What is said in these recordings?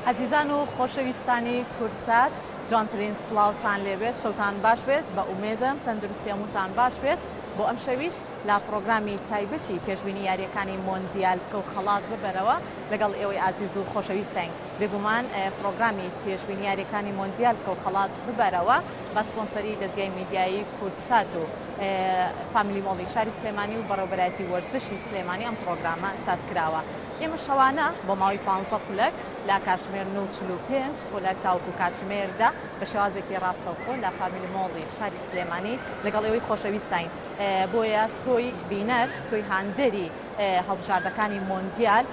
ئازیزان و خۆشەویستانی کوردسات جوانترین سڵاوتان لێبێت شەوتان باش بێت بە ئومێدم تەندروستی هەمووتان باش بێت بۆ ئەم شەویش لە پڕۆگرامی تایبەتی پێشبینی یاریەکانی مۆندیال بکە و خەڵات ببەرەوە لەگەڵ ئێوەی ئازیز و خۆشەویستین بێگومان پڕۆگرامی پێشبینی یاریەکانی مۆندیال بکە و خەڵات ببەرەوە بە سپۆنسەری دەزگای میدیایی کوردسات و فامیلی مۆڵی شاری سلێمانی و بەڕێوەبەرایەتی وەرزشی سلێمانی ئەم پڕۆگرامە ساز کراوە. ئێمە شەوانە بۆ ماوەی پانزە خولەک لە کاتژمێر نۆ و 45 خولەک تاوەکو کاتژمێر دە بە شێوازێکی ڕاستەوخۆ لە فامیلی مۆڵی شاری سلێمانی لەگەڵ ئێوەی خۆشەویستین بۆیە تۆی بینەر تۆی هاندەری هەڵبژاردەکانی مۆندیال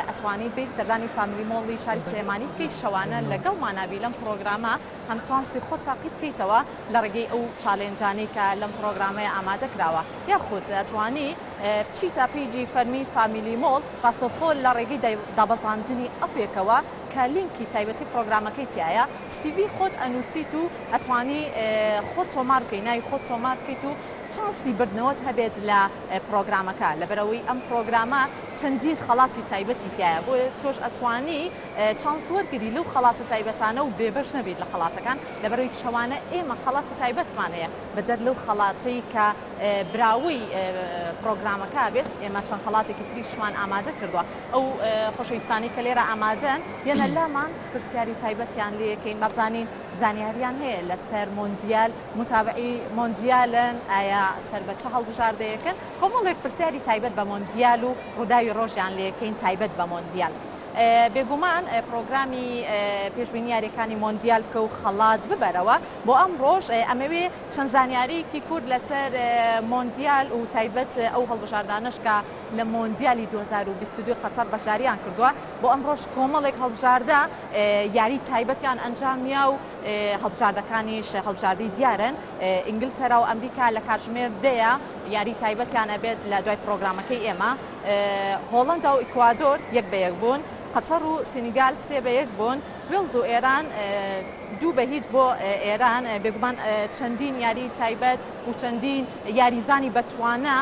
ئەتوانی بێی سەردانی فامیلی مۆڵی شاری سلێمانی بکەی شەوانە لەگەڵمانا بی لەم پڕۆگرامە هەم چانسی خۆت تاقی بکەیتەوە لە ڕێگەی ئەو challenge انەی کە لەم پڕۆگرامەیە ئامادە کراوە یاخود ئەتوانی بچیتە page ی فەرمی فامیلی مۆڵ ڕاستەوخۆ لە ڕێگەی دابەزاندنی app ێکەوە کە لینکی تایبەتی پڕۆگرامەکەی تیایە CV خۆت ئەنوسیت و ئەتوانی خۆت تۆمار بکەی ناوی خۆت تۆمار بکەیت و چانسی بردنەوەت هەبێت لە پڕۆگرامەکە لەبەرئەوەی ئەم پڕۆگرامە چەندین خەڵاتی تایبەتی تیایە بۆیە تۆش ئەتوانی چانس وەرگری لەو خەڵاتە تایبەتانە و بێبەش نەبیت لە خەڵاتەکان لەبەرئەوەی شەوانە ئێمە خەڵاتی تایبەتمان هەیە بەدەر لەو خەڵاتەی کە براوەی پڕۆگرامەکە بێت ئێمە چەند خەڵاتێکی تریشمان ئامادە کردووە ئەو خۆشەویستانەی کە لێرە ئامادەن یەنە لامان پرسیاری تایبەتیان لێکەین بابزانین زانیاریان هەیە لەسەر مۆندیال متابعی مۆندیالن ئایا سەر بە چ هەڵبژاردەیەکن کۆمەڵێک پرسیاری تایبەت بە مۆندیال و ڕووداوی ڕۆژیان لێکەین تایبەت بە مۆندیال. بێگومان پرۆگرامی پێشبینی یاریەکانی مۆندیال بکە و خەڵات ببەرەوە بۆ ئەمڕۆش ئەمەوێ چەند زانیاریەکی کورت لەسەر مۆندیال و تایبەت ئەو هەڵبژاردانەش کە لە مۆندیالی 2022 قەتەر بەشداریان کردووە بۆ ئەمڕۆش کۆمەڵێک هەڵبژاردە یاری تایبەتیان ئەنجامیا و هەڵبژاردەکانیش هەڵبژاردەی دیارن ئینگلتەرا و ئەمریکا لە کاتژمێر دەیە یاری تایبەتیان ئەبێت لە دوای پرۆگرامەکەی ئێمە هۆڵەندا و ئیکوادۆر یەک بە یەک بوون، قەتەڕ و سینیگال سێ بە یەک بوون، وێڵز و ئێران دوو بە هیچ بۆ ئێران، بێگومان چەندین یاری تایبەت و چەندین یاریزانی بەتوانا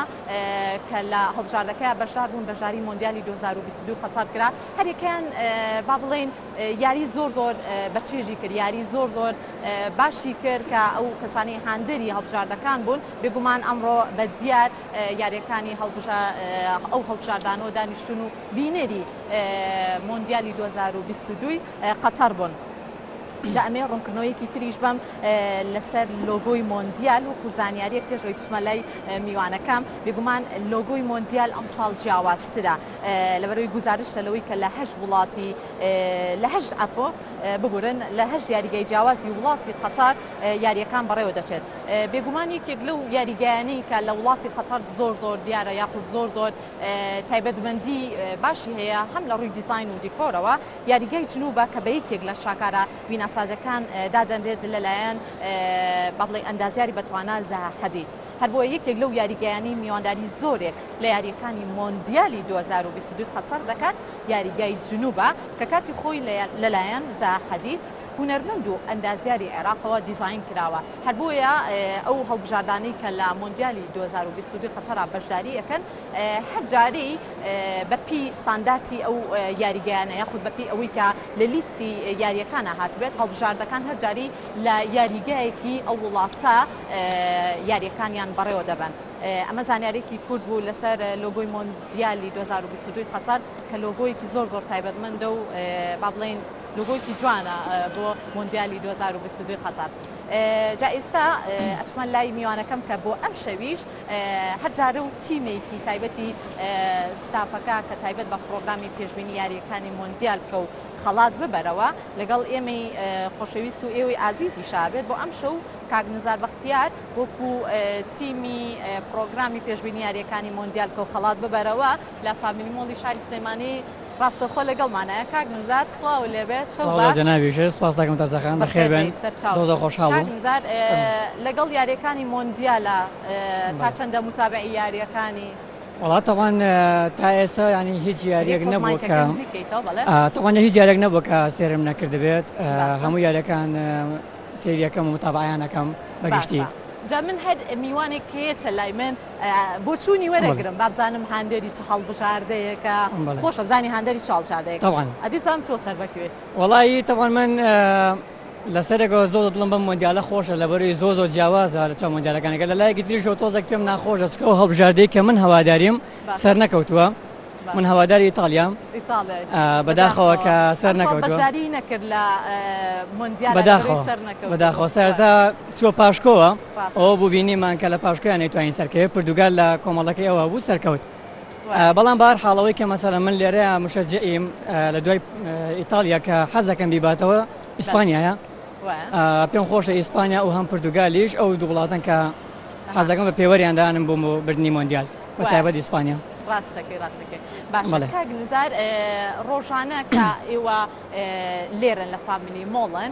کە لە هەڵبژاردەکەیا بەشدار بوون بەشداری مۆندیالی 2022 قەتەر کرا، هەریەکەیان با بڵێین یاری زۆر زۆر بە چێژی کرد، یاری زۆر زۆر باشی کرد کە ئەو کەسانەی هاندەری هەڵبژاردەکان بوون، بێگومان ئەمڕۆ بە دیار یاریەکانی ئەو هەڵبژاردانەوە دانیشتون و بینەری مۆندیالی 2022 قەتەر بوون. جا ئەمێ ڕوونکردنەوەیەکی تریش بەم لەسەر لۆگۆی مۆندیال وەکو زانیاریەک پێش ئەوەی بچمە لای میوانەکەم بێگومان لۆگۆی مۆندیال ئەمساڵ جیاوازترە لەبەرەوەی گوزارشتە لەوەی کە لە هەشت وڵاتی لە هەشت ئەفۆ ببورن لە هەشت یاریگای جیاوازی وڵاتی قەتەر یاریەکان بەڕێوە دەچێت بێگومان یەکێک لەو یاریگایانەی کە لە وڵاتی قەتەر زۆر زۆر دیارە یاخود زۆر زۆر تایبەتمەندی باشی هەیە هەم لە ڕووی دیزاین و دیکۆرەوە یاریگای جنوبە کە بە یەکێک لە شاکارە بیناسازەکان دادەنرێت لەلایەن با بڵێ ئەندازیاری بەتوانا زەها حەدید هەر بۆیە یەکێک لەو یاریگایانەی میوانداری زۆرێک لە یاریەکانی مۆندیالی 2022 قەتەر دەکات یاریگای جنوبە کە کاتی خۆی لەلایەن زەها حەدید هونەرمەند و ئەندازیاری عێراقەوە دیزاین کراوە، هەر بۆیە ئەو هەڵبژاردانەی کە لە مۆندیالی 2022 قەتەرا بەشداری ئەکەن هەر جارەی بە پێی ستاندارتی ئەو یاریگایانە یاخود بە پێی ئەوەی کە لە لیستی یاریەکانە هاتبێت هەڵبژاردەکان هەر جاری لە یاریگایەکی ئەو وڵاتە یاریەکانیان بەڕێوە دەبەن. ئەمە زانیارێکی کورت بوو لەسەر لۆگۆی مۆندیالی 2022 قەتەر کە لۆگۆیەکی زۆر زۆر تایبەتمەندە و با بڵێین لۆگۆیەکی جوانە بۆ مۆندیالی 2022 قەتەر. جا ئێستا ئەچمە لای میوانەکەم کە بۆ ئەم شەویش هەر جارە و تیمێکی تایبەتی ستافەکە کە تایبەت بە پرۆگرامی پێشبینی یاریەکانی مۆندیال بکە و خەڵات ببەرەوە لەگەڵ ئێمەی خۆشەویست و ئێوەی ئازیزی شابێت بۆ ئەم شەو کاک نزار بەختیار وەکو تیمی پرۆگرامی پێشبینی یاریەکانی مۆندیال بکە و خەڵات ببەرەوە لە فامیلی مۆڵی شاری سلێمانی ڕاستەوخۆ لەگەڵمانایە کاک نزار سڵاو لێبێت شەو سڵاو لە باش. جەنابیشت سپاس دەکەم تەرزە خان بەخێر بەخێر بێن بێی سەرچاو. زۆر زۆر خۆشحاڵ کاک بووم. نزار لەگەڵ یاریەکانی مۆندیالە تا بەڵێ. چەندە متابعی یاریەکانی؟ وەڵا تەبعەن تا ئێستا یانی هیچ یەک یاریەک تۆز نەبووە مایکەکە کە نزیک کەیتەوە بەڵێ. تەبعەن هیچ یاریەک نەبووە کە سێرم نەکردبێت باشە. هەموو یاریەکان سەیری ئەکەم و متابعەیان ئەکەم بە گشتی. باشە. جا من هەر میوانێک کە یەتە لای من بۆچوونی وەرەگرم بابزانم هاندەری چ هەڵبژاردەیەکە خۆشە بزانی هاندەری چ هەڵبژاردەیەک تەوان ئەدی بزانم تۆ سەر بەکوێ وەڵایی تەوان من لەسەرێکەوە زۆر دڵم بەم مۆندیالە خۆشە لەبەروی زۆر زۆر جیاوازە لە چاو مۆندیالەکانەکە لە لایەکی تریشەوە تۆزێک پێم ناخۆشە چکە ئەو هەڵبژاردەی کە من هەواداریم سەر نەکەوتووە من هەواداری ئیتاڵیام بەداخەوە کە سەر نەکەوتووە بەشداری نەکرد لە مۆندیال بەداخەوە بەداخەوە سەرەتا چووە پاشکۆوە ئەوە بوو بینیمان کە لە پاشکۆیان نەیتوانی سەرکەوێت پردوگال لە کۆمەڵەکەی ئەوە بوو سەرکەوت بەڵام بار حاڵەوەی کە مەسەلەن من لێرەیە مشەجعیم لە دوای ئیتاڵیا کە حەزەکەم بیباتەوە ئیسپانیایە پێم خۆشە ئیسپانیا و هەم پرتوگالیش ئەو دوو وڵاتن کە حەزەکەم بە پێوەریان دانم بۆ بردنی مۆندیال بە تایبەت ئیسپانیا. ڕاستەکەی ڕاستەکەی باشە کاک نزار ڕۆژانە کە ئێوە لێرن لە فامیلی مۆڵن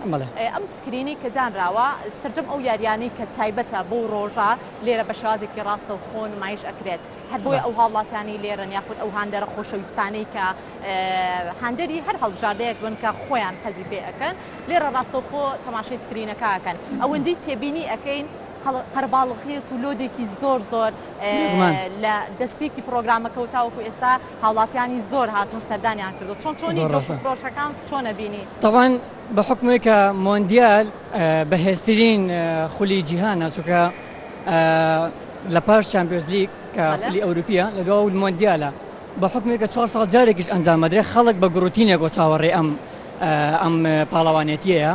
ئەم screen ی کە دانراوە سەرجەم ئەو یاریانەی کە تایبەتە بۆ ڕۆژە لێرە بە شێوازێکی ڕاستە و خۆ نمایش ئەکرێت هەر بۆیە ئەو هاوڵاتیانەی لێرەن یاخود ئەو هاندەرە خۆشەویستانەی کە هاندەری هەر هەڵبژاردەیەک بن کە خۆیان حەزی پێ ئەکەن لێرە ڕاستەوخۆ تەماشای screen ەکە ئەکەن ئەوەندەی تێبینی ئەکەین قەرباڵغیەک و load ێکی زۆر زۆر لە دەستپێکی پرۆگرامەکە و تاوەکو ئێستا هاوڵاتیانی زۆر هاتون سەردانیان کردو چۆن چۆنی جۆش و خرۆشەکان چۆنە بینی؟ تەبعەن بە حوکمێک کە مۆندیال بەهێزترین خولی جیهانە چونکە لە پاش چامپیۆنز لیگ کە خولی ئەوروپیە لە دوا مۆندیالە بە حوکمێک کە چوار ساڵ جارێکیش ئەنجام ئەدرێ خەڵک بە گوڕوتینێک و چاوەڕێ ئەم ئەم پاڵەوانێتیەیە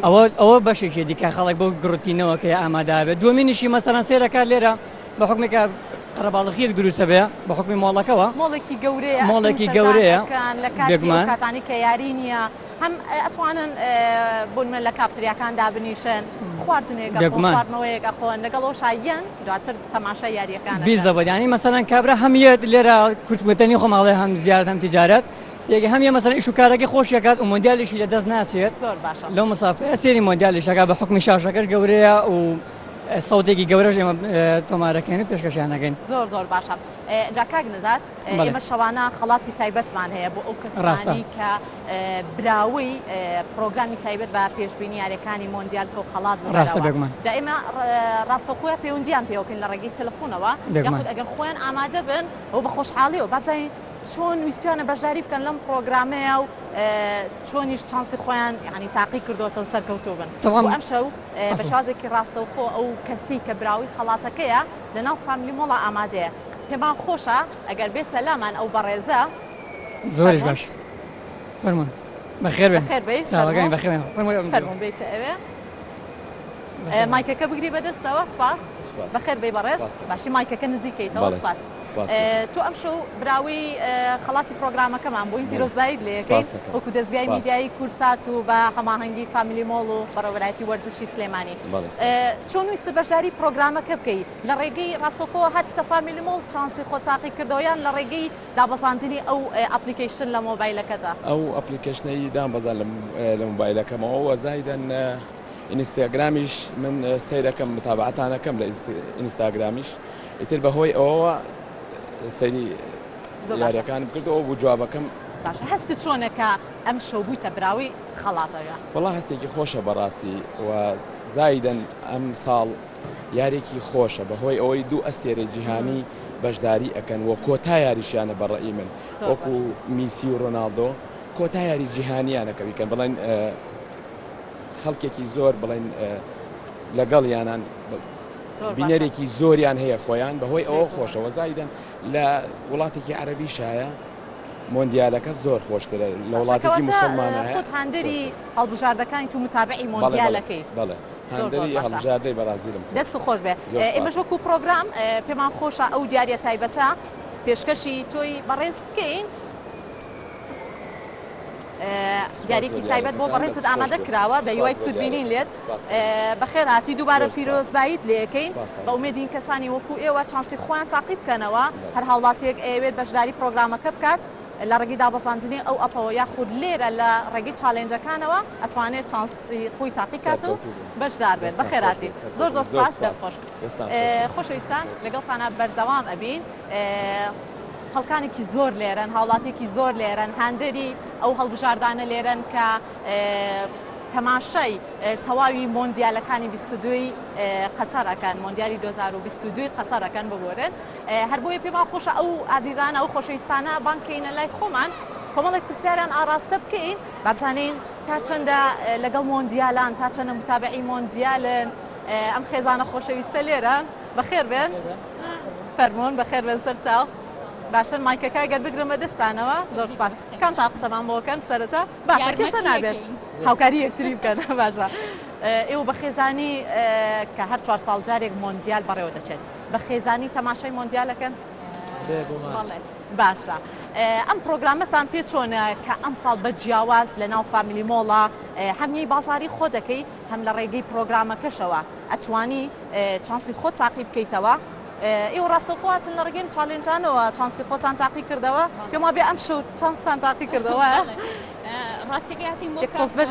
ئەوە ئەوە بەشێکی دیکە خەڵک بۆ گڕوتینەوە کە ئامادە بێت دومینیشی مەسەرەن سێرەکە لێرە بە حکمێکە قەرەباڵغیەک دروستە بێ بە حکمی مۆڵەکەوە مۆڵێکی گەورەیە مۆڵێکی گەورەیە لە کاتی کاتانی کە یاری نییە هەم ئەتوانن بۆ نمونە لە کافتریاکان دابنیشن خواردنێک ئەخۆن خواردنەوەیەک ئەخۆن لەگەڵ ئەوشا یەن دواتر تەماشای یارییەکان ئەکەن. بیزەبت یانی مەسەلەن کابرا هەم یەت لێرە کورتمەتەنی خۆم ئەڵێ هەم زیارەت هەم تیجارەت تێگە هەم یە مەسەلەن ئیش و کارەکەی خۆشی ئەکات و مۆندیالیشی لە دەست ناچێت زۆر باشە لەو مەسافەیە سێری مۆندیالیش ئەکات بە حوکمی شاشەکەش گەورەیە و سەوتێکی گەورەش ئێمە تۆمارەکەین و پێشکەشیان ئەکەین. زۆر زۆر باشە جا کاک نزار ئێمە شەوانە خەڵاتی تایبەتمان هەیە بۆ ئەو کەسانەی کە براوەی پرۆگرامی تایبەت بە پێشبینی یاریەکانی مۆندیال کە و خەڵات ببەنەوە جا ئێمە ڕاستەوخۆیان پەیوەندیان پێوەکەین لە ڕێگەی تەلەفۆنەوە یاخود ئەگەر خۆیان ئامادە بن و بە خۆشحاڵیەوە با بزانین چۆن ویستیانە بەشداری بکەن لەم پرۆگرامەیە و چۆنیش چانسی خۆیان یعنی تاقی کردوەتەوە سەرکەوتوو بن ئەم شەو بە شازێکی ڕاستەوخۆ ئەو کەسی کە براوی خەڵاتەکەیە لەناو فامیلی مۆڵا ئامادەیە پێمان خۆشە ئەگەر بێتە لامان ئەو بەڕێزە. زۆریش باش فەرموون بەخێر بێن بەخێر بێی چاوەکانی بەخێر بێن فەرموون فەرموون بێیتە ئەوێ مایکەکە بگری بەدەستەوە سپاس بەخێر بێی بەڕێز باشی مایکەکە نزیکەیتەوە سپاس تۆ ئەم شەو براوی خەڵاتی پرۆگرامەکەمان بووین پیرۆزباییت لێ ئەکەین وەکو دەزگای میدیایی کورسات و بە هەماهەنگی فامیلی مۆڵ و بەڕێوەبەرایەتی وەرزشی سلێمانی چۆن ویستت بەشداری پرۆگرامەکە بکەی لە ڕێگەی ڕاستەوخۆوە هاتیتە فامیلی مۆڵ چانسی خۆت تاقی کردەوە یان لە ڕێگەی دابەزاندنی ئەو application لە مۆبایلەکەتا؟ ئەو application ەی دامبەزاند لە مۆبایلەکەمەوە وە زایدەن ئینستاگرامیش من سەیرەکەم متابعەتان ئەکەم لە ئینستاگرامیش ئیتر بەهۆی ئەوەوە سەیری یاریەکانم کرد ئەوە بوو جوابەکەم. باشە هەستت چۆنە کە ئەمشەو بوویتە براوەی خەڵاتەکە؟ وەڵا هەستێکی خۆشە بەڕاستی وە زایدەن ئەمساڵ یاریەکی خۆشە بەهۆی ئەوەی دوو ئەستێرەی جیهانی بەشداری ئەکەن و کۆتا یاریشیانە بە ڕەئی من وەکو میسی و ڕۆناڵدۆ کۆتا یاری جیهانیانە کە بیکەن بڵێن خەڵکێکی زۆر بڵێن لەگەڵ یانان بینەرێکی زۆریان هەیە خۆیان بەهۆی ئەوە خۆشەوە زایدەن لە وڵاتێکی عەربی شایە مۆندیالەکە زۆر خۆشترە لە وڵاتێکی مسلمانە خۆت هاندەری هەڵبژاردەکانی تو متابعی مۆندیالەکەیت بەڵێ هاندەری هەڵبژاردەی بەرازیلم. دەست خۆش بێ ئێمەش وەکو پرۆگرام پێمان خۆشە ئەو دیاریە تایبەتە پێشکەشی تۆی بەڕێز بکەین. دیاریکی تایبەت بۆ بەڕێزت ئامادە کراوە بە هیوای سوودبینین لێت بەخێر هاتی دووبارە پیرۆزباییت لێکەین بە ئومێدین کەسانی وەکو ئێوە چانسی خۆیان تاقی بکەنەوە هەر هاوڵاتیەک ئەیەوێت بەشداری پرۆگرامەکە بکات لە ڕێگەی دابەزاندنی ئەو app ەوە یاخود لێرە لە ڕێگەی challenge ەکانەوە ئەتوانێت چانسی خۆی تاقی کات و بەشدار بێت. بەخێرهاتی. زۆر زۆر سپاس. دەست خۆش. خۆشەویستان لەگەڵتانا بەردەوام ئەبین. خەڵکانێکی زۆر لێرەن، هاوڵاتیەکی زۆر لێرەن، هاندەری ئەو هەڵبژاردانە لێرەن کە. تەماشای تەواوی مۆندیالەکانی 22 ی قەتەر ئەکەن، مۆندیالی 2022 ی قەتەر ئەکەن ببورن، هەر بۆیە پێمان خۆشە ئەو ئازیزانە ئەو خۆشەویستانە بانگ کەینە لای خۆمان کۆمەڵێک پرسیاریان ئاڕاستە بکەین با بزانین تا چەندە لەگەڵ مۆندیالان تا چەندە متابعی مۆندیالن ئەم خێزانە خۆشەویستە لێرە بەخێر بێن فەرموون بەخێر بێن سەر چاو باشن مایکەکە گەر بگرم بە دەستانەوە زۆر سپاس کام تا قسەمان بۆ کەن سەرەتا باشە کێشە نابێت هاوکاری یەکتری بکەن باشە ئێوە بە خێزانی کە هەر چوار ساڵ جارێک مۆندیال بەڕێوە دەچێت بە خێزانی تەماشای مۆندیالەکەن باشە ئەم پرۆگرامەتان پێ چۆنە کە ئەمساڵ بە جیاواز لە ناو فامیلی مۆڵە هەمیەی بازاری خۆ دەکەی هەم لە ڕێگەی پرۆگرامەکەشەوە ئەتوانی چانسی خۆت تاقی بکەیتەوە ئێوە ڕاستەوخۆ هاتن لە ڕێگەی ئەم challenge انەوە چانسی خۆتان تاقی کردەوە پێم وابێ ئەم شەو چانستان تاقی کردەوە ڕاستەکەی هاتین بۆ یەک تۆز بەر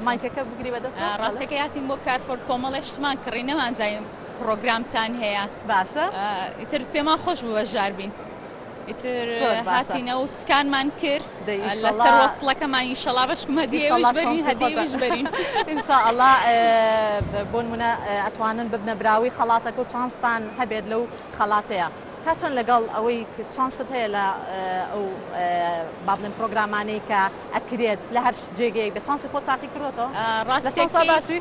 مایکەکە بگری بەدەستەوە ڕاستەکەی هاتین بۆ کارفۆر کۆمەڵێ شتمان کڕی نەمانزانی پڕۆگرامتان هەیە باشە ئیتر پێمان خۆش بوو بەشدار بین ئیتر هاتینە و سکانمان کرد لەسەر وەسڵەکەمان ئینشەڵا بەشکم هەدیەویش بەرین هەدیەویش بەرین ئینشاءاللە بۆ نمونە ئەتوانن ببنە براوەی خەڵاتەکە و چانستان هەبێت لەو خەڵاتەیە تا چەند لەگەڵ ئەوەی چانست هەیە لە ئەو با بڵێم پرۆگرامانەی کە ئەکرێت لە هەر جێگەیەک بە چانسی خۆت تاقی کردۆتەوە لە چانسا باشی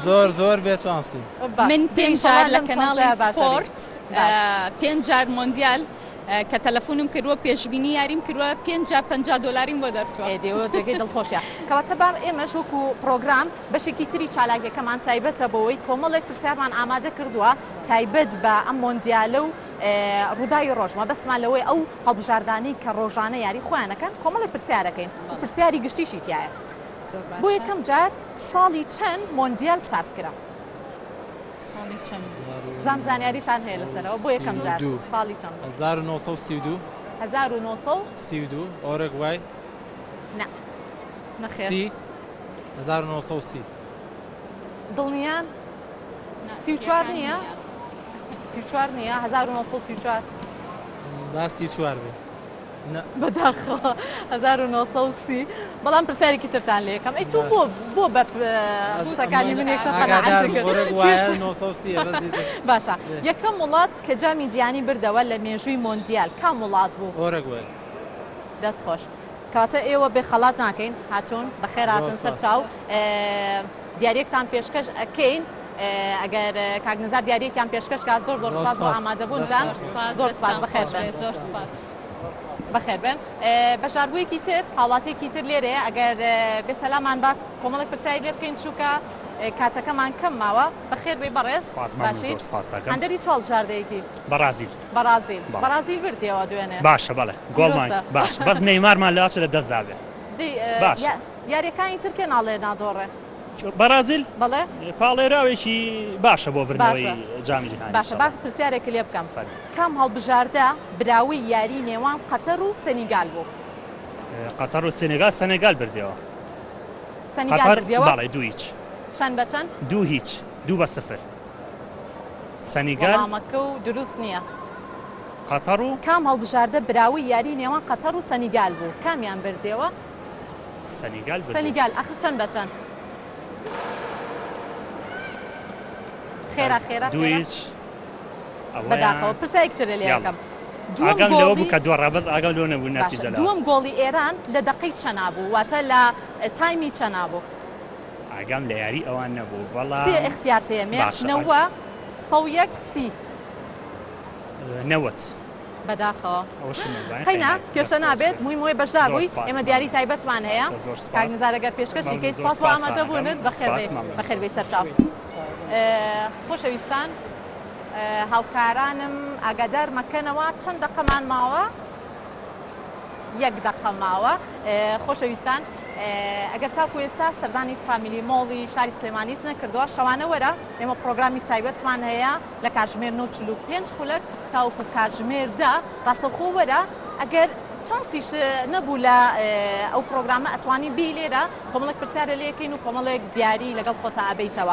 زۆر زۆر بێ چانسی. من پێنج جار لە کەناڵی سپۆرت پێنج جار مۆندیال کە تەلەفونم کردووە پێشبینی یاریم کردووە پێنج جار 50 دۆلاریم بۆ دەرچووە. ئێ دێوە جێگەی دڵخۆشیە. کەواتە با ئێمەش وەکو پڕۆگرام بەشێکی تری چالاکیەکەمان تایبەتە بەوەی کۆمەڵێک پرسیارمان ئامادە کردووە تایبەت بە ئەم مۆندیالە و ڕووداوی ڕۆژ مەبەستمان لەوەی ئەو هەڵبژاردانەی کە ڕۆژانە یاری خۆیان ئەکەن کۆمەڵێک پرسیار ئەکەین و پرسیاری گشتیشی تیایە. بۆ یەکەم جار ساڵی چەند مۆندیال ساز کرا؟ ساڵی چەند؟ بزانم زانیاریتان هەیە لەسەرەوە بۆ یەکەم جار ساڵی چەند؟ 1932 1932 ئۆرەگوای نا نەخێر سی 1930 دڵنیان؟ 34 نییە؟ 34 نییە 1934 با 34 بێ بەداخەوە 1930 بەڵام پرسیارێکی ترتان لێ یەکەم ئەی تۆ بۆ بۆ بە قسەکانی من یەکسەر قەناعەت کرد باشە یەکەم وڵات کە جامی جیهانی بردەوە لە مێژووی مۆندیال کام وڵات بوو؟ ئۆرەگوای. دەست خۆش کەواتە ئێوە بێ خەڵات ناکەین هاتوون بەخێر هاتن سەر چاو دیاریەکتان پێشکەش ئەکەین ئەگەر کاک نزار دیاریەکیان پێشکەش کا زۆر زۆر سپاس بۆ ئامادەبوونتان زۆر سپاس بەخێر بن زۆر سپاس بەخێر بن بەشداربوویەکی تر هاوڵاتیەکی تر لێرەیە ئەگەر بێتە لامان با کۆمەڵێک پرسیاری لێ بکەین چووکە کاتەکەمان کەم ماوە بەخێر بێ بەڕێز باشی هەندەری چ هەڵبژاردەیەکی بەڕازیل بەڕازیل بەڕازیل بردیەوە دوێنێ باشە بەڵێ گۆڵمان باش بەس نەیمارمان لاچ لە دەستدا بێ باش یاریەکانی تر کێ ناڵێ نادۆڕێ؟ بەڕازیل؟ بەڵێ. پاڵێراوێکی باشە بۆ بردنەوەی جامی جیهانی. باشە با پرسیارێکت لێ بکەم کام هەڵبژاردە براوەی یاری نێوان قەتەر و سەنیگال بوو؟ قەتەر و سەنیگال سەنیگال بردەوە. سەنیگال بردەوە؟ بەڵێ دوو هیچ. چەند بە چەند؟ دوو هیچ دوو بە سفر. سەنیگال وەڵامەکە و دروست نییە. قەتەر و کام هەڵبژاردە براوەی یاری نێوان قەتەر و سەنیگال بوو؟ کامیان بردەوە؟ سەنیگال بردی. سەنیگال ئەخر چەند بە چەند؟ خێرا خێرا دوو هیچ. بەداخەوە پرسیارێکی تر لێ ئەکەم. ئاگام لەوە بوو کە دۆڕا بەس ئاگام لەوە نەبوو نەتیجە. دووەم گۆڵی ئێران لە دەقەی چەنا بوو واتە لە تایمی چەنا بوو؟ ئاگام لە یاری ئەوان نەبوو بەڵام سێ ئیختیار تێمێ نەوە 101 سی نەوەت. بەداخەوە قەینا کێشە نابێت موی موی بەشدار بووی ئێمە دیاری تایبەتمان هەیە کاک نزار ئەگەر پێشکەشی کەی سپاس بۆ ئامادەبوونت بەخێر بێی سەرچاو خۆشەویستان هاوکارانم ئاگادار مەکەنەوە چەند دەقەمان ماوە یەک دەقە ماوە خۆشەویستان ئەگەر تاکو ئێستا سەردانی فامیلی مۆڵی شاری سلێمانیت نەکردووە شەوانە وەرە ئێمە پرۆگرامی تایبەتمان هەیە لە کاتژمێر نۆ 45 خولەک تاوەکو کاتژمێر دە ڕاستەوخۆ وەرە ئەگەر چانسیش نەبوو لە ئەو پرۆگرامە ئەتوانی بی لێرە کۆمەڵێک پرسیارە لێکەین و کۆمەڵێک دیاری لەگەڵ خۆتا ئەبەیتەوە.